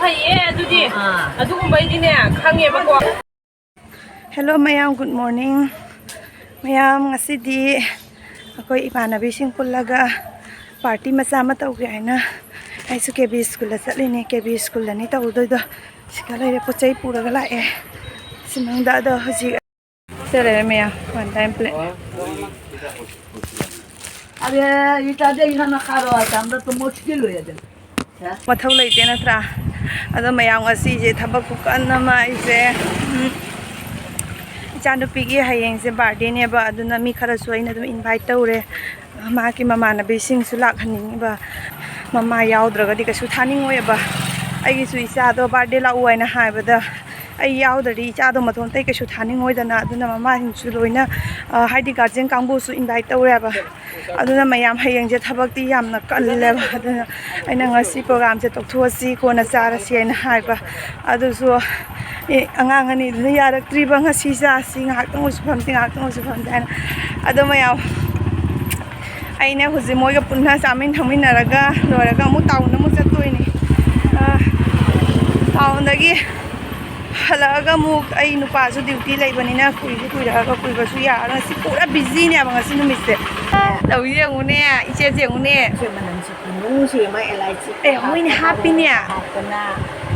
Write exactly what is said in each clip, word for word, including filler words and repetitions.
ꯐꯩꯌꯦ ꯑꯗꯨꯗꯤ꯫ ꯑꯥ꯫ ꯑꯗꯨꯒꯨꯝꯕꯩꯗꯤꯅꯦ ꯈꯪꯉꯦꯕꯀꯣ꯫ Hello ꯃꯌꯥꯝ, good morning꯫ ꯃꯌꯥꯝ, ꯉꯁꯤꯗꯤ ꯑꯩꯈꯣꯏ ꯏꯃꯥꯟꯅꯕꯤꯁꯤꯡ ꯄꯨꯜꯂꯒ party ꯃꯆꯥ ꯑꯃ ꯇꯧꯒꯦ ꯍꯥꯏꯅ ꯑꯩꯁꯨ ꯀꯦ ꯕꯤ ꯁ꯭ꯀꯨꯜꯗ ꯆꯠꯂꯤꯅꯦ꯫ ꯀꯦ ꯕꯤ ꯁ꯭ꯀꯨꯜꯗꯅꯤ ꯇꯧꯗꯣꯏꯗꯣ꯫ ꯁꯤꯗ ꯂꯩꯔꯦ, ꯄꯣꯠ ꯆꯩ ꯄꯨꯔꯒ ꯂꯥꯛꯑꯦ꯫ ꯁꯤ ꯃꯅꯨꯡꯗ ꯑꯗꯣ ꯍꯧꯖꯤꯛ ꯁꯤ ꯂꯩꯔꯦ ꯃꯌꯥꯝ, one time plate꯫ अरे, ये ताजा यहाँ ना खा रहा है, हम तो मुश्किल हो जाते। ꯃꯊꯧ ꯂꯩꯇꯦ ꯅꯠꯇ꯭ꯔꯥ? ꯑꯗꯣ ꯃꯌꯥꯝ, ꯉꯁꯤꯁꯦ ꯊꯕꯛ ꯈꯨꯀꯟ ꯑꯃ ꯑꯩꯁꯦ, ꯎꯝ, ꯏꯆꯥꯅꯨꯄꯤꯒꯤ ꯍꯌꯦꯡꯁꯦ birthdayꯅꯦꯕ, ꯑꯗꯨꯅ ꯃꯤ ꯈꯔꯁꯨ ꯑꯩꯅ ꯑꯗꯨꯝ invite ꯇꯧꯔꯦ꯫ ꯃꯥꯒꯤ ꯃꯃꯥꯟꯅꯕꯤꯁꯤꯡꯁꯨ ꯂꯥꯛꯍꯟꯅꯤꯡꯉꯤꯕ, ꯃꯃꯥ ꯌꯥꯎꯗ꯭ꯔꯒꯗꯤ ꯀꯩꯁꯨ ꯊꯥꯅꯤꯡꯉꯣꯏꯕ꯫ ꯑꯩꯒꯤꯁꯨ ꯏꯆꯥꯗꯣ birthday ꯂꯥꯛꯎ ꯍꯥꯏꯅ ꯍꯥꯏꯕꯗ ꯑꯩ ꯌꯥꯎꯗ꯭ꯔꯗꯤ ꯏꯆꯥꯗꯣ ꯃꯇꯣꯝꯇ ꯑꯩ ꯀꯩꯁꯨ ꯊꯥꯅꯤꯡꯉꯣꯏꯗꯅ, ꯑꯗꯨꯅ ꯃꯃꯥꯁꯤꯡꯁꯨ ꯂꯣꯏꯅ, ꯑ, ꯍꯥꯏꯗꯤ guardian ꯀꯥꯡꯕꯨꯁꯨ invite ꯇꯧꯔꯦꯕ꯫ ꯑꯗꯨꯅ ꯃꯌꯥꯝ, ꯍꯌꯦꯡꯁꯦ ꯊꯕꯛꯇꯤ ꯌꯥꯝꯅ ꯀꯜꯂꯦꯕ, ꯑꯗꯨꯅ ꯑꯩꯅ ꯉꯁꯤ programꯁꯦ ꯇꯣꯛꯊꯣꯛꯑꯁꯤ, ꯀꯣꯟꯅ ꯆꯥꯔꯁꯤ ꯍꯥꯏꯅ ꯍꯥꯏꯕ꯫ ꯑꯗꯨꯁꯨ, ꯑꯦ, ꯑꯉꯥꯡ ꯑꯅꯤꯗꯨꯅ ꯌꯥꯔꯛꯇ꯭ꯔꯤꯕ, "ꯉꯁꯤ ꯆꯥꯁꯤ, ꯉꯥꯏꯍꯥꯛꯇꯪ ꯑꯣꯏꯁꯨ ꯐꯝꯁꯤ, ꯉꯥꯏꯍꯥꯛꯇꯪ ꯑꯣꯏꯁꯨ ꯐꯝꯁꯤ" ꯍꯥꯏꯅ꯫ ꯑꯗꯣ ꯃꯌꯥꯝ, ꯑꯩꯅ ꯍꯧꯖꯤꯛ ꯃꯣꯏꯒ ꯄꯨꯟꯅ ꯆꯥꯃꯤꯟ ꯊꯛꯃꯤꯟꯅꯔꯒ ꯂꯣꯏꯔꯒ ꯑꯃꯨꯛ townꯗ ꯑꯃꯨꯛ ꯆꯠꯇꯣꯏꯅꯤ꯫ ꯑ, townꯗꯒꯤ ꯍꯜꯂꯛꯑꯒ ꯑꯃꯨꯛ ꯑꯩ ꯅꯨꯄꯥꯁꯨ duty ꯂꯩꯕꯅꯤꯅ ꯀꯨꯏꯁꯨ ꯀꯨꯏꯔꯛꯑꯒ ꯀꯨꯏꯕꯁꯨ ꯌꯥꯔꯔꯣꯏ꯫ ꯉꯁꯤ ꯄꯨꯔꯥ busyꯅꯦꯕ ꯉꯁꯤ ꯅꯨꯃꯤꯠꯁꯦ꯫ ꯇꯧꯔꯤ ꯌꯦꯡꯉꯨꯅꯦ, ꯏꯆꯦꯁꯦ ꯌꯦꯡꯉꯨꯅꯦ꯫ ꯁꯤ ꯃꯅꯝꯁꯤ ꯈꯨꯅꯨꯡꯁꯤ ꯑꯃ, ꯑꯦꯂꯥꯏꯆꯤ ꯑꯦ, ꯃꯣꯏꯅ ꯍꯥꯞꯄꯤꯅꯦ꯫ ꯍꯥꯞꯇꯅ꯫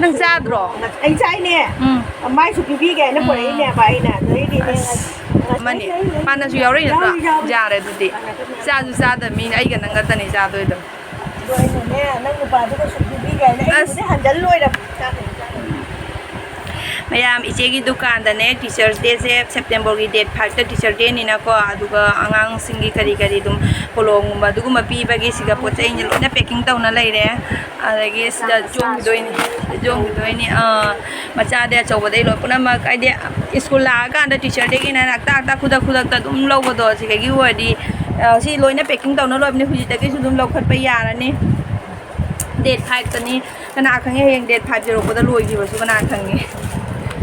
ꯅꯪ ꯆꯥꯗ꯭ꯔꯣ? ꯑꯩ ꯆꯥꯏꯅꯦ꯫ ꯎꯝ꯫ ꯃꯥꯏꯁꯨ ꯄꯤꯕꯤꯒꯦ ꯍꯥꯏꯅ ꯎꯝ꯫ ꯄꯨꯔꯛꯏꯅꯦꯕ ꯑꯩꯅ꯫ ꯑꯗꯩꯗꯤꯅꯦ ꯑꯁ, ꯉꯁ-, ꯉꯁ-, ꯑꯃꯅꯤ꯫ ꯂꯩ, ꯂꯩ, ꯂꯩ꯫ ꯃꯥꯅꯁꯨ ꯌꯥꯎꯔꯛꯏ ꯅꯠꯇ꯭ꯔꯣ? ꯌꯥꯎꯏ, ꯌꯥꯎꯏ꯫ ꯌꯥꯔꯦ ꯑꯗꯨꯗꯤ꯫ ꯆꯥꯁꯨ ꯆꯥꯗꯕ ꯃꯤꯅ ꯑꯩꯒ ꯅꯪ ꯈꯛꯇꯅꯤ ꯆꯥꯗꯣꯏꯗꯣ꯫ ꯑꯗꯣ ꯑꯩꯅꯅꯦ, ꯅꯪ ꯅꯨꯄꯥꯗꯨꯒꯁꯨ ꯄꯤꯕꯤꯒꯦ ꯍꯥꯏꯅ ꯑꯁ꯫ ꯑꯩꯕꯨꯗꯤ ꯍꯟꯖꯜ ꯂꯣꯏꯔꯕ꯫ ꯆꯥꯗꯣꯏꯅꯤ, ꯆꯥꯗꯣꯏꯅꯤ꯫ ꯃꯌꯥꯝ, ꯏꯆꯦꯒꯤ ꯗꯨꯀꯥꯟꯗꯅꯦ Teachers Dayꯁꯦ Septemberꯒꯤ date fiveꯇ Teacher Dayꯅꯤꯅꯀꯣ, ꯑꯗꯨꯒ ꯑꯉꯥꯡꯁꯤꯡꯒꯤ ꯀꯔꯤ ꯀꯔꯤ ꯑꯗꯨꯝ ꯄꯣꯂꯣꯒꯨꯝꯕ ꯑꯗꯨꯒꯨꯝꯕ ꯄꯤꯕꯒꯤ ꯁꯤꯗ ꯄꯣꯠ ꯆꯩꯁꯦ ꯂꯣꯏꯅ packing ꯇꯧꯅ ꯂꯩꯔꯦ꯫ ꯑꯗꯒꯤ ꯁꯤꯗ ꯆꯣꯡꯈꯤꯗꯣꯏꯅꯤ, ꯆꯣꯡꯈꯤꯗꯣꯏꯅꯤ꯫ ꯑꯥ, ꯃꯆꯥꯗꯩ ꯑꯆꯧꯕꯗꯩ ꯂꯣꯏ ꯄꯨꯝꯅꯃꯛ, ꯍꯥꯏꯗꯤ school ꯂꯥꯛꯑꯀꯥꯟꯗ Teacher Dayꯒꯤꯅ ꯍꯛꯇ ꯍꯛꯇ ꯈꯨꯗꯛ ꯈꯨꯗꯛꯇ ꯑꯗꯨꯝ ꯂꯧꯕꯗꯣ, ꯁꯤꯗꯒꯤ ꯑꯣꯏꯔꯗꯤ, ꯑ, ꯁꯤ ꯂꯣꯏꯅ packing ꯇꯧꯅ ꯂꯣꯏꯕꯅꯤ, ꯍꯧꯖꯤꯛꯇꯒꯤꯁꯨ ꯑꯗꯨꯝ ꯂꯧꯈꯠꯄ ꯌꯥꯔꯅꯤ꯫ Date fiveꯇꯅꯤ꯫ ꯀꯅꯥ ꯈꯪꯉꯤ, ꯍꯌꯦꯡ date five ꯌꯧꯔꯛꯄꯗ ꯂꯣꯏꯈꯤꯕꯁꯨ ꯀꯅꯥ ꯈꯪꯉꯤ꯫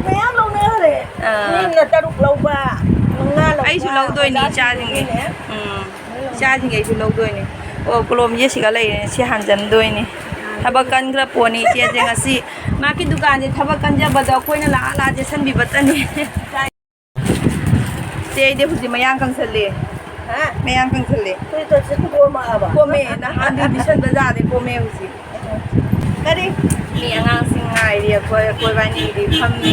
ꯃꯌꯥꯝ ꯂꯧꯅꯈ꯭ꯔꯦ꯫ ꯑꯥ꯫ ꯃꯤ ꯑꯃꯅ ꯇꯔꯨꯛ ꯂꯧꯕ, ꯃꯉꯥ ꯂꯧꯕ, ꯑꯩꯁꯨ ꯂꯧꯗꯣꯏꯅꯤ ꯑꯣꯖꯥꯁꯤꯡꯗꯨꯒꯤꯅꯦ꯫ ꯏꯆꯥꯁꯤꯡꯒꯤ꯫ ꯎꯝ꯫ ꯂꯣꯏ ꯂꯧꯅꯈ꯭ꯔꯦ꯫ ꯏꯆꯥꯁꯤꯡꯒꯤ ꯑꯩꯁꯨ ꯂꯧꯗꯣꯏꯅꯤ꯫ ꯑꯣ, ꯀꯣꯂꯣꯝꯁꯦ ꯁꯤꯒ ꯂꯩꯔꯦ, ꯁꯤ ꯍꯥꯟꯖꯟꯗꯣꯏꯅꯤ꯫ ꯎꯝ꯫ ꯊꯕꯛ ꯀꯟꯈ꯭ꯔ ꯄꯣꯠꯅꯤ ꯏꯆꯦꯁꯦ ꯉꯁꯤ꯫ ꯃꯥꯒꯤ ꯗꯨꯀꯥꯟꯁꯦ ꯊꯕꯛ ꯀꯟꯖꯕꯗꯣ ꯑꯩꯈꯣꯏꯅ ꯂꯥꯛꯑ ꯂꯥꯛꯑ ꯆꯦꯠꯁꯟꯕꯤꯕꯇꯅꯤ꯫ ꯆꯦ, ꯑꯩꯗꯤ ꯍꯧꯖꯤꯛ ꯃꯌꯥꯡ ꯀꯪꯁꯜꯂꯦ꯫ ꯍꯥ? ꯃꯌꯥꯡ ꯀꯪꯁꯜꯂꯦ꯫ ꯐꯨꯔꯤꯠꯇꯣ ꯆꯦ ꯀꯣꯝꯃꯛꯑꯕ? ꯀꯣꯝꯃꯦ, ꯅꯍꯥꯟꯗꯤ ꯕꯤꯁꯟꯗ ꯌꯥꯗꯦ, ꯀꯣꯝꯃꯦ ꯍꯧꯖꯤꯛ꯫ ꯀꯔꯤ? ꯃꯤ ꯑꯉꯥꯡꯁꯤꯡ ꯉꯥꯏꯔꯤ ꯑꯩꯈꯣꯏ, ꯑꯩꯈꯣꯏ ꯏꯕꯥꯅꯤꯗꯤ ꯐꯝꯃꯤ꯫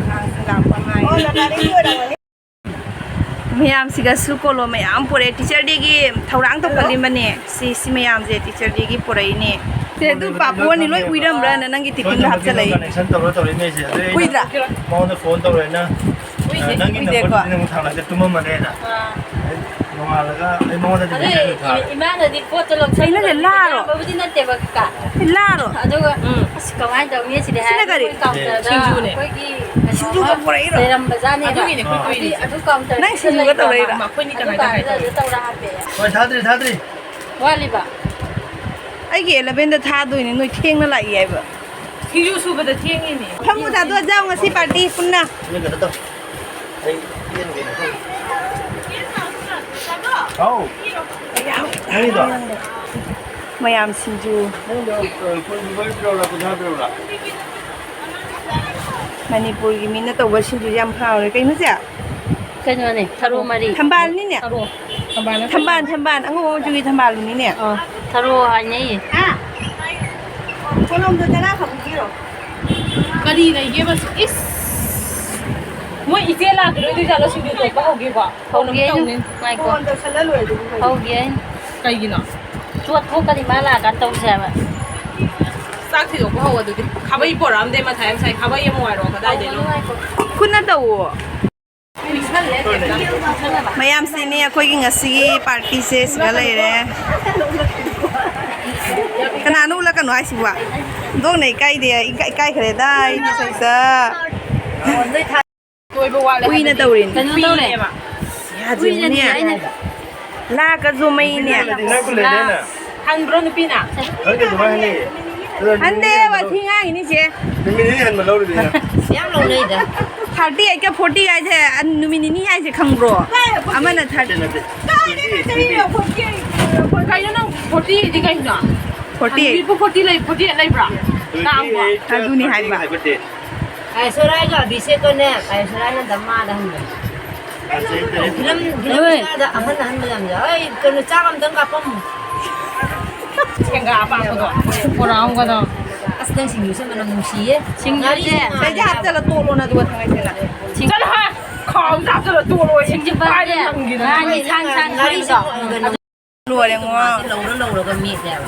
ꯑꯉꯥꯡꯁꯤꯡ ꯂꯥꯛꯄ ꯉꯥꯏꯔꯤ꯫ ꯑꯣ, ꯅꯇꯥꯅꯤꯒꯤ ꯑꯣꯏꯔꯝꯒꯅꯤ꯫ ꯃꯌꯥꯝꯁꯤꯒꯁꯨ ꯀꯣꯂꯣꯝ ꯃꯌꯥꯝ ꯄꯨꯔꯛꯑꯦ꯫ ꯇꯤꯆꯔ ꯗꯦꯒꯤ ꯊꯧꯔꯥꯡ ꯇꯧꯈꯠꯂꯤꯕꯅꯦ꯫ ꯁꯤ, ꯁꯤ ꯃꯌꯥꯝꯁꯦ ꯇꯤꯆꯔ ꯗꯦꯒꯤ ꯄꯨꯔꯛꯏꯅꯦ꯫ ꯁꯦ, ꯑꯗꯨ ꯄꯥꯄꯣꯅꯤ ꯂꯣꯏ ꯎꯏꯔꯝꯕ꯭ꯔꯥꯅ ꯅꯪꯒꯤ ꯇꯤꯐꯤꯟꯗ ꯍꯥꯞꯆꯜꯂꯛꯏ꯫ Connection ꯇꯧꯔ ꯇꯧꯔꯛꯏꯅꯦ ꯑꯩꯁꯦ꯫ ꯑꯗꯨ ꯑꯩꯅ ꯎꯏꯗ꯭ꯔꯥ? ꯃꯉꯣꯟꯗ ꯐꯣꯟ ꯇꯧꯔꯦꯅ, ꯎꯏꯗꯦ꯫ ꯅꯪꯒꯤ ꯎꯏꯗꯦꯀꯣ? ꯅꯝꯕꯔꯗꯨꯗꯤ ꯑꯃꯨꯛ ꯊꯥꯡꯒꯠꯂꯒ ꯇꯨꯝꯃꯝꯃꯅꯦꯅ꯫ ꯑꯥ꯫ ꯅꯣꯡꯉꯥꯜꯂꯒ ꯑꯩ ꯃꯉꯣꯟꯗꯗꯤ ꯑꯗꯨ message ꯊꯥꯔꯦ꯫ ꯏꯃꯥ-, ꯏꯃꯥꯅꯗꯤ ꯄꯣꯠꯇꯣ ꯂꯧꯁꯜꯂꯨ ꯀꯩꯅꯣꯅꯦ, ꯂꯥꯔꯣ? ꯌꯥꯝꯕꯕꯨꯗꯤ ꯅꯠꯇꯦꯕ ꯀꯀꯥ꯫ ꯁꯤ ꯂꯥꯔꯣ? ꯑꯗꯨꯒ ꯎꯝ꯫ ꯑꯁ, ꯀꯃꯥꯏꯅ ꯇꯧꯅꯤ ꯁꯤꯗꯤ ꯁꯤꯅ ꯍꯥꯏꯔꯒ ꯀꯔꯤ? ꯑꯩꯈꯣꯏ counter ꯗ ꯁꯤꯡꯖꯨꯅꯦ꯫ ꯑꯩꯈꯣꯏꯒꯤ ꯀꯩꯅꯣ ꯁꯤꯡꯖꯨꯒ ꯄꯨꯔꯛꯏꯔꯣ? ꯂꯩꯔꯝꯕꯖꯥꯠꯅꯦꯕ꯫ ꯑꯗꯨꯒꯤꯅꯦ ꯑꯩꯈꯣꯏ ꯀꯣꯏꯔꯤꯁꯦ꯫ ꯑꯗꯨ counter ꯅꯪ ꯁꯤꯡꯖꯨꯒ ꯇꯧꯔꯛꯏꯔꯣ? ꯑꯗꯨ ꯀꯥꯟꯗꯨꯗ ꯑꯗꯨ ꯇꯧꯔ ꯍꯥꯞꯄꯛꯑꯦ꯫ ꯍꯣꯏ, ꯊꯥꯗ꯭ꯔꯤ, ꯊꯥꯗ꯭ꯔꯤ꯫ ꯋꯥꯠꯂꯤꯕ? ꯑꯩꯒꯤ eleven ꯗ ꯊꯥꯗꯣꯏꯅꯦ, ꯅꯣꯏ ꯊꯦꯡꯅ ꯂꯥꯛꯏ ꯍꯥꯏꯕ꯫ ꯁꯤꯡꯖꯨ ꯁꯨꯕꯗ ꯊꯦꯡꯉꯤꯅꯦ꯫ ꯐꯝꯃꯨ ꯆꯥꯊꯣꯛꯑꯁꯤ ꯂꯥꯎ ꯉꯁꯤ party ꯄꯨꯟꯅ꯫ ꯅꯣꯏ ꯀꯩꯅꯣ ꯇꯧ꯫ ꯑꯩ ꯄꯦꯟꯗꯦ꯫ ꯍꯥꯎ꯫ ꯅꯪꯒꯤꯗꯣ? ꯃꯌꯥꯝ ꯁꯤꯡꯖꯨ꯫ ꯅꯪꯒꯤꯗꯣ, ꯑ, ꯀꯨꯟ ꯄꯤꯔꯛꯎꯔꯥ, ꯀꯨꯟꯊ꯭ꯔꯥ ꯄꯤꯔꯛꯎꯔꯥ? ꯃꯅꯤꯄꯨꯔꯒꯤ ꯃꯤꯅ ꯇꯧꯕ ꯁꯤꯡꯖꯨꯁꯦ ꯌꯥꯝ ꯍꯥꯎꯔꯦ꯫ ꯀꯩꯅꯣ ꯆꯦ? ꯀꯩꯅꯣꯅꯦ, ꯊꯔꯣ ꯃꯔꯤ꯫ ꯊꯝꯕꯥꯜꯅꯤꯅꯦ? ꯊꯔꯣ꯫ ꯊꯝꯕꯥꯜ ꯅꯠꯇꯦ꯫ ꯊꯝꯕꯥꯜ, ꯊꯝꯕꯥꯜ, ꯑꯉꯧꯕ ꯃꯆꯨꯒꯤ ꯊꯝꯕꯥꯜꯗꯨꯅꯤꯅꯦ꯫ ꯑꯥ, ꯊꯔꯣ ꯍꯥꯏꯅꯩꯌꯦ꯫ ꯀꯣꯂꯣꯝꯗꯣ ꯇꯔꯥ ꯈꯛ ꯄꯤꯕꯤꯔꯣ꯫ ꯀꯔꯤ ꯂꯩꯒꯦꯕ? ꯏꯁ! ꯃꯣꯏ ꯏꯆꯦ ꯂꯥꯛꯈꯤꯔꯣꯏꯗꯣꯏ ꯖꯥꯠꯂꯣ? ꯁꯤꯡꯖꯨ ꯇꯣꯠꯄ ꯍꯧꯒꯦꯀꯣ? ꯐꯣꯟ ꯑꯃ ꯍꯧꯒꯦ, ꯇꯧꯅꯤ꯫ ꯉꯥꯏꯈꯣ꯫ ꯐꯣꯟ ꯇꯧꯁꯜꯂ ꯂꯣꯏꯔꯦ ꯑꯗꯨꯕꯨ ꯀꯩꯅꯣ꯫ ꯍꯧꯒꯦ꯫ ꯀꯩꯒꯤꯅꯣ? ꯆꯣꯠꯊꯣꯛꯀꯅꯤ ꯃꯥ ꯂꯥꯛꯑꯀꯥꯟꯗ ꯇꯧꯁꯦ ꯍꯥꯏꯕ꯫ ꯆꯥꯛ ꯊꯤꯗꯣꯛꯄ ꯍꯧ ꯑꯗꯨꯗꯤ꯫ ꯈꯥꯕꯩ ꯄꯣꯔꯛꯑꯝꯗꯦ, ꯃꯊꯥ ꯌꯥꯝ ꯁꯥꯏ꯫ ꯈꯥꯕꯩ ꯑꯃ ꯋꯥꯏꯔꯣ ꯀꯗꯥꯏꯗꯩꯅꯣ? ꯍꯧꯒꯅꯨ, ꯉꯥꯏꯈꯣ꯫ ꯈꯨꯠꯅ ꯇꯧꯋꯣ꯫ ꯃꯌꯥꯝꯁꯤꯅꯦ ꯑꯩꯈꯣꯏꯒꯤ ꯉꯁꯤꯒꯤ party ꯁꯦ ꯁꯤꯗ ꯂꯩꯔꯦ꯫ ꯀꯅꯥꯅꯣ ꯎꯠꯂꯛꯀꯅꯣ ꯍꯥꯏꯁꯤꯕꯣ? ꯍꯧꯗꯣꯡꯅ ꯏꯀꯥꯏꯗꯦ, ꯏꯀꯥꯏ-, ꯏꯀꯥꯏꯈ꯭ꯔꯦꯗ, ꯑꯩ ꯃꯁꯛꯁꯦ꯫ ꯀꯨꯏꯅ ꯇꯧꯔꯤꯅꯦ꯫ ꯀꯩꯅꯣ ꯇꯧꯔꯦ꯫ ꯌꯥꯗ꯭ꯔꯦꯅꯦ꯫ ꯀꯨꯏꯔꯦꯕ ꯑꯩꯅ ꯂꯥꯛꯀꯁꯨ ꯃꯩꯅꯦ꯫ ꯅꯪ ꯈꯨꯜꯂꯦꯅꯦ꯫ ꯍꯟꯕ꯭ꯔꯣ ꯅꯨꯄꯤꯅ? ꯈꯪꯗꯦ, ꯑꯗꯨꯃꯥꯏꯅ ꯍꯥꯏꯅꯩꯌꯦ꯫ ꯑꯗꯨꯅ ꯍꯟꯗꯦ, ꯅꯨꯃꯤꯠ ꯋꯥꯊꯤ ꯉꯥꯡꯉꯤꯅꯤ ꯆꯦ꯫ ꯅꯨꯃꯤꯠ ꯅꯤꯅꯤ ꯍꯟꯕ ꯂꯧꯔꯤꯕꯅꯤꯅ꯫ ꯌꯥꯝ ꯂꯧꯅꯩꯗ꯫ Thirty eight ꯀ forty ꯍꯥꯏꯁꯦ, ꯑ, ꯅꯨꯃꯤꯠ ꯅꯤꯅꯤ ꯍꯥꯏꯁꯦ ꯈꯪꯕ꯭ꯔꯣ? ꯑꯃꯅ thirty꯫ ꯅꯠꯇꯦ, ꯅꯠꯇꯦ꯫ ꯀꯩꯅꯣ ꯅꯪ forty ꯗꯤ ꯀꯩꯅꯣ? Forty eight. ꯍꯅꯨꯕꯤꯕꯨ ꯐꯣꯔꯇꯤ ꯂꯩ, ꯐꯣꯔꯇꯤ ꯑꯩꯠ ꯂꯩꯕ꯭ꯔꯥ? ꯇꯥꯡꯕ꯭ꯔꯣ? ꯑꯗꯨꯅꯤ ꯍꯥꯏꯕ꯫ ꯑꯥꯏꯁꯣꯔꯥꯏꯒ ꯑꯕꯤꯁꯦꯛꯀꯅꯦ, ꯑꯥꯏꯁꯣꯔꯥꯏꯅ ꯗꯃꯥꯗ ꯍꯟꯕꯅꯦ꯫ ꯐꯤꯂꯝ, ꯐꯤꯂꯝ ꯍꯣꯏ꯫ ꯃꯆꯥꯗ ꯑꯍꯟ ꯑꯍꯟꯕ ꯌꯥꯝ ꯌꯥꯎ-, ꯑꯩ ꯀꯩꯅꯣ, ꯆꯥꯛ ꯑꯝꯇꯪ ꯀꯥꯞꯄꯝꯃꯨ꯫ ꯁꯦꯡꯒꯥ ꯑꯄꯥꯛꯄꯗꯣ꯫ ꯕꯣꯔꯥ ꯑꯃꯒꯗꯣ꯫ ꯑꯁ, ꯅꯪ ꯁꯤꯡꯖꯨꯁꯦ ꯃꯅꯝ ꯅꯨꯡꯁꯤꯌꯦ꯫ ꯁꯤꯡꯖꯨꯁꯦ꯫ ꯉꯥꯔꯤꯁꯦ ꯉꯥ-, ꯁꯤꯗꯩꯗ ꯍꯥꯞꯆꯜꯂ ꯇꯣꯛꯂꯣꯅ ꯑꯗꯨꯒ ꯊꯥꯡꯒꯠꯁꯤꯅ꯫ ꯁꯤꯡ-, ꯆꯠꯂꯣ ꯍꯥꯏ꯫ ꯈꯥꯎ ꯍꯥꯞꯆꯜꯂ ꯇꯣꯛꯂꯣ꯫ ꯁꯤꯡꯖꯨ ꯄꯥꯏꯔꯦ꯫ ꯉꯥ ꯁꯥꯡ ꯁꯥꯡ ꯉꯥꯔꯤꯁꯦ ꯁꯣꯏꯕꯗꯣ꯫ ꯂꯣꯏꯔꯦ ꯉꯣ꯫ ꯂꯧꯔ ꯂꯧꯔꯒ ꯃꯦꯠꯂꯦꯕ꯫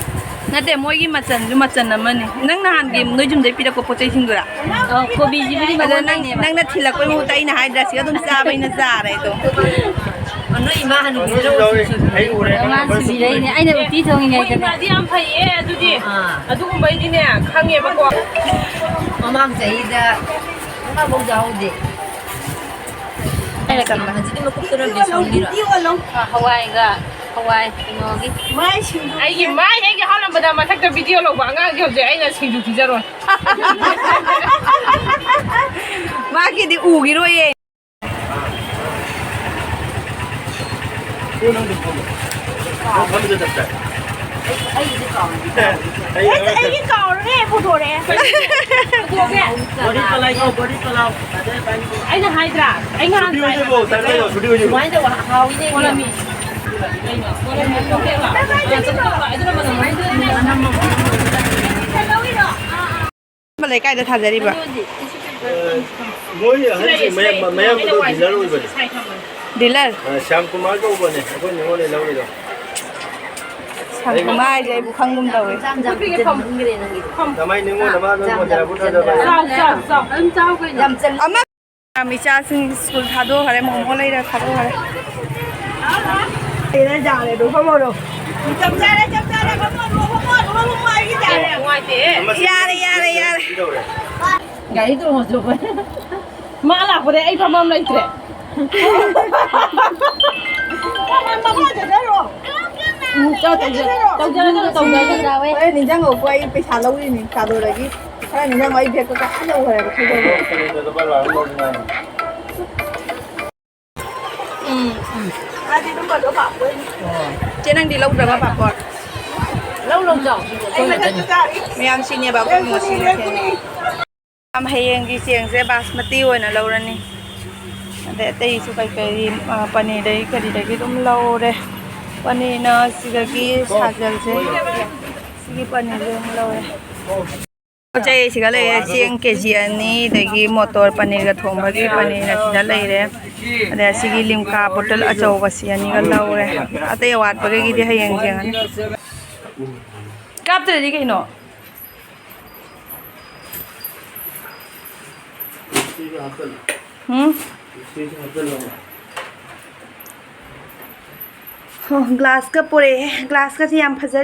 ꯅꯠꯇꯦ, ꯃꯣꯏꯒꯤ ꯃꯆꯜꯁꯨ ꯃꯆꯜ ꯑꯃꯅꯤ꯫ ꯅꯪ ꯅꯍꯥꯟꯒꯤ ꯅꯣꯏ ꯌꯨꯝꯗꯩ ꯄꯤꯔꯛꯄ ꯄꯣꯠ ꯆꯩꯁꯤꯡꯗꯨꯔꯥ? ꯑꯧ, ꯀꯣꯕꯤꯁꯤꯕꯨꯗꯤ ꯑꯗꯣ ꯅꯪ, ꯃꯉꯣꯟꯗꯩꯅꯦꯕ꯫ ꯅꯪꯅ ꯊꯤꯜꯂꯛꯄꯩ ꯃꯍꯨꯠꯇ ꯑꯩꯅ ꯍꯥꯏꯗ꯭ꯔꯥ, ꯁꯤꯗ ꯑꯗꯨꯝ ꯆꯥꯕ ꯑꯩꯅ ꯆꯥꯔꯦ ꯑꯗꯣ꯫ ꯑꯣ, ꯅꯣꯏ ꯏꯃꯥ ꯍꯅꯨꯕꯤꯗꯨꯅ ꯎꯇꯤ ꯊꯣꯡꯉꯤꯅꯦ꯫ ꯃꯃꯥꯡ ꯁꯤꯕꯤꯔꯛꯏꯅꯦ, ꯑꯩꯅ ꯎꯇꯤ ꯊꯣꯡꯉꯤꯉꯩꯗꯅꯦ꯫ ꯃꯣꯏ ꯏꯃꯥꯗꯤ ꯌꯥꯝ ꯐꯩꯌꯦ ꯑꯗꯨꯗꯤ꯫ ꯑꯥ꯫ ꯑꯗꯨꯒꯨꯝꯕꯩꯗꯤꯅꯦ, ꯈꯪꯉꯦꯕꯀꯣ꯫ ꯃꯃꯥꯡ ꯆꯍꯤꯗ ꯑꯃꯐꯥꯎ ꯆꯥꯍꯧꯗꯦ꯫ ꯍꯧꯖꯤꯛꯀꯤ ꯃꯀꯨꯞꯇꯨꯅ ꯕꯦꯁꯣꯟꯒꯤꯔꯣ? ꯑ, ꯍꯋꯥꯏꯒ, ꯍꯋꯥꯏ ꯀꯩꯅꯣꯒꯤ꯫ ꯑꯩꯒꯤ ꯃꯥꯏ ꯍꯦꯛ ꯌꯥꯍꯜꯂꯝꯕꯗ ꯃꯊꯛꯇ ꯚꯤꯗꯤꯑꯣ ꯂꯧꯕ ꯑꯉꯥꯡꯁꯦ ꯍꯧꯖꯤꯛ ꯑꯩꯅ ꯁꯤꯡꯖꯨ ꯄꯤꯖꯔꯣꯏ꯫ ꯃꯥꯒꯤꯗꯤ ꯎꯈꯤꯔꯣꯏꯌꯦ꯫ ꯅꯪ ꯐꯝꯃꯤꯗꯣ ꯆꯞ ꯆꯥꯏ꯫ ꯑꯩ, ꯑꯩꯒꯤꯗꯤ ꯀꯥꯎꯔꯦ꯫ ꯑꯩ, ꯑꯩ, ꯑꯩꯒꯤ ꯀꯥꯎꯔꯦ, ꯄꯨꯊꯣꯔꯛꯑꯦ꯫ ꯕꯣꯗꯤ ꯄꯂꯥꯏ ꯀꯣ, ꯕꯣꯗꯤ ꯄꯂꯥꯏ꯫ ꯑꯩꯅ ꯍꯥꯏꯗ꯭ꯔꯥ? ꯑꯩ ꯅꯍꯥꯟ ꯁꯨꯇꯤ ꯑꯣꯏꯗꯣꯏꯕꯣ, ꯁꯥꯏ ꯁꯨꯃꯥꯏꯅ ꯇꯧ, ꯁꯨꯇꯤ ꯑꯣꯏꯗꯣꯏꯕꯣ꯫ ꯁꯨꯃꯥꯏꯅ ꯇꯧꯕ ꯍꯥꯎꯋꯤꯅꯦ꯫ ꯀꯣꯜꯂꯝꯃꯤ꯫ ꯀꯩꯅꯣ? ꯀꯣꯜꯂꯝꯃꯤ꯫ ꯑꯗꯨꯅ ꯃꯅꯝ ꯂꯩꯀꯥꯏꯗ ꯊꯥꯖꯔꯤꯕ? ꯃꯣꯏ ꯑꯍꯟꯁꯤꯡ ꯃꯌꯥꯝ, ꯃꯌꯥꯝꯕꯗꯣ ꯗꯤꯂꯔ ꯑꯣꯏꯕꯅꯦ꯫ ꯗꯤꯂꯔ? ꯑ, ꯁ꯭ꯌꯥꯝ ꯀꯨꯃꯥꯔ ꯀꯧꯕꯅꯦ, ꯑꯩꯈꯣꯏ ꯅꯤꯉꯣꯜꯗꯩ ꯂꯧꯔꯤꯗꯣ꯫ ꯁ꯭ꯌꯥꯝ ꯀꯨꯃꯥꯔ ꯍꯥꯏꯁꯦ ꯑꯩꯕꯨ ꯈꯪꯒꯨꯝ ꯇꯧꯋꯦ꯫ ꯀꯃꯥꯏ ꯅꯤꯉꯣꯜ ꯑꯃ ꯅꯣꯏ ꯃꯣꯟꯖꯔꯕꯨ ꯊꯥꯖꯕ? ꯆꯥꯎ, ꯆꯥꯎ, ꯆꯥꯎ꯫ ꯑꯗꯨꯝ ꯆꯥꯎ ꯀꯩꯅꯣ꯫ ꯑꯃ ꯏꯆꯥꯁꯤꯡ ꯁ꯭ꯀꯨꯜ ꯊꯥꯗꯣꯛꯈ꯭ꯔꯦ, ꯃꯣꯃꯣ ꯂꯩꯔ ꯊꯥꯗꯣꯛꯈ꯭ꯔꯦ꯫ ꯌꯥꯔꯦ, ꯑꯗꯨ ꯐꯝꯃꯣꯔꯣ꯫ ꯆꯞ ꯆꯥꯔꯦ, ꯆꯞ ꯆꯥꯔꯦ, ꯐꯝꯃꯣ, ꯐꯝꯃꯣ, ꯐꯝꯃꯣ, ꯐꯝꯃꯣ, ꯑꯩꯒꯤ ꯇꯥꯔꯦ꯫ ꯅꯨꯡꯉꯥꯏꯇꯦ꯫ ꯌꯥꯔꯦ, ꯌꯥꯔꯦ, ꯌꯥꯔꯦ꯫ ꯒꯥꯔꯤ ꯇꯣꯡꯉꯁꯨ ꯑꯩꯈꯣꯏ꯫ ꯃꯥ ꯂꯥꯛꯄꯗꯩ ꯑꯩ ꯐꯝꯐꯝ ꯂꯩꯇ꯭ꯔꯦ꯫ ꯎꯝ, ꯆꯥꯎ, ꯇꯧꯖ-, ꯇꯧꯖꯔꯣ, ꯇꯧꯖꯔꯣ꯫ ꯍꯣꯔꯦꯟ ꯅꯤꯡꯁꯤꯡꯉꯛꯎꯀꯣ, ꯑꯩ ꯄꯩꯁꯥ ꯂꯧꯔꯤꯅꯤ ꯀꯥꯗꯣꯗꯒꯤ꯫ ꯈꯔ ꯅꯤꯡꯁꯤꯡꯉꯣ, ꯑꯩ ꯕꯦꯒꯇꯣ ꯀꯥꯈꯠ ꯂꯧꯈ꯭ꯔꯦꯕ, ꯊꯧꯗꯣꯛꯑꯒ꯫ ꯎꯝ, ꯎꯝ꯫ ꯃꯥꯗꯤ ꯑꯗꯨꯝꯕꯗꯣ ꯄꯥꯝꯕ ꯑꯣꯏꯅꯤ꯫ ꯆꯦ, ꯅꯪꯗꯤ ꯂꯧꯗ꯭ꯔꯕ ꯄꯥꯐꯣꯔ? ꯃꯌꯥꯝ ꯁꯤꯅꯦꯕ ꯑꯩꯈꯣꯏ ꯉꯁꯤ ꯃꯊꯦꯜ꯫ ꯃꯌꯥꯝ ꯍꯌꯦꯡꯒꯤ ꯆꯦꯡꯁꯦ ꯕꯥꯁꯃꯇꯤ ꯑꯣꯏꯅ ꯂꯧꯔꯅꯤ꯫ ꯑꯗꯩ ꯑꯇꯩꯁꯨ ꯀꯩꯀꯩ, ꯑ, ꯄꯅꯤꯔꯗꯒꯤ ꯀꯔꯤꯗꯒꯤ ꯑꯗꯨꯝ ꯂꯧꯔꯦ꯫ ꯄꯅꯤꯔꯅ ꯁꯤꯗꯒꯤ ꯁꯥꯖꯜꯁꯦ꯫ ꯁꯤꯒꯤ ꯄꯅꯤꯔꯁꯦ ꯑꯗꯨꯝ ꯂꯧꯔꯦ꯫ ꯄꯣꯠ ꯆꯩ ꯁꯤꯒ ꯂꯩꯔꯦ, ꯆꯦꯡ ꯀꯦꯖꯤ ꯑꯅꯤ, ꯑꯗꯒꯤ ꯃꯣꯇꯣꯔ ꯄꯅꯤꯔꯒ ꯊꯣꯡꯕꯒꯤ ꯄꯅꯤꯔꯅ ꯁꯤꯗ ꯂꯩꯔꯦ꯫ ꯑꯗꯩ ꯑꯁꯤꯒꯤ ꯂꯤꯝꯀꯥ ꯕꯣꯇꯜ ꯑꯆꯧꯕꯁꯤ ꯑꯅꯤꯒ ꯂꯧꯔꯦ꯫ ꯑꯇꯩ ꯑꯋꯥꯠꯄꯈꯩꯒꯤꯗꯤ ꯍꯌꯦꯡ ꯌꯦꯡꯉꯅꯤ꯫ ꯀꯥꯞꯇ꯭ꯔꯗꯤ ꯀꯩꯅꯣ? ꯎꯝ? ꯑꯣ, ꯒ꯭ꯂꯥꯁꯀ ꯄꯨꯔꯛꯑꯦ꯫ ꯒ꯭ꯂꯥꯁꯀꯁꯦ ꯌꯥꯝ ꯐꯖꯔꯦ꯫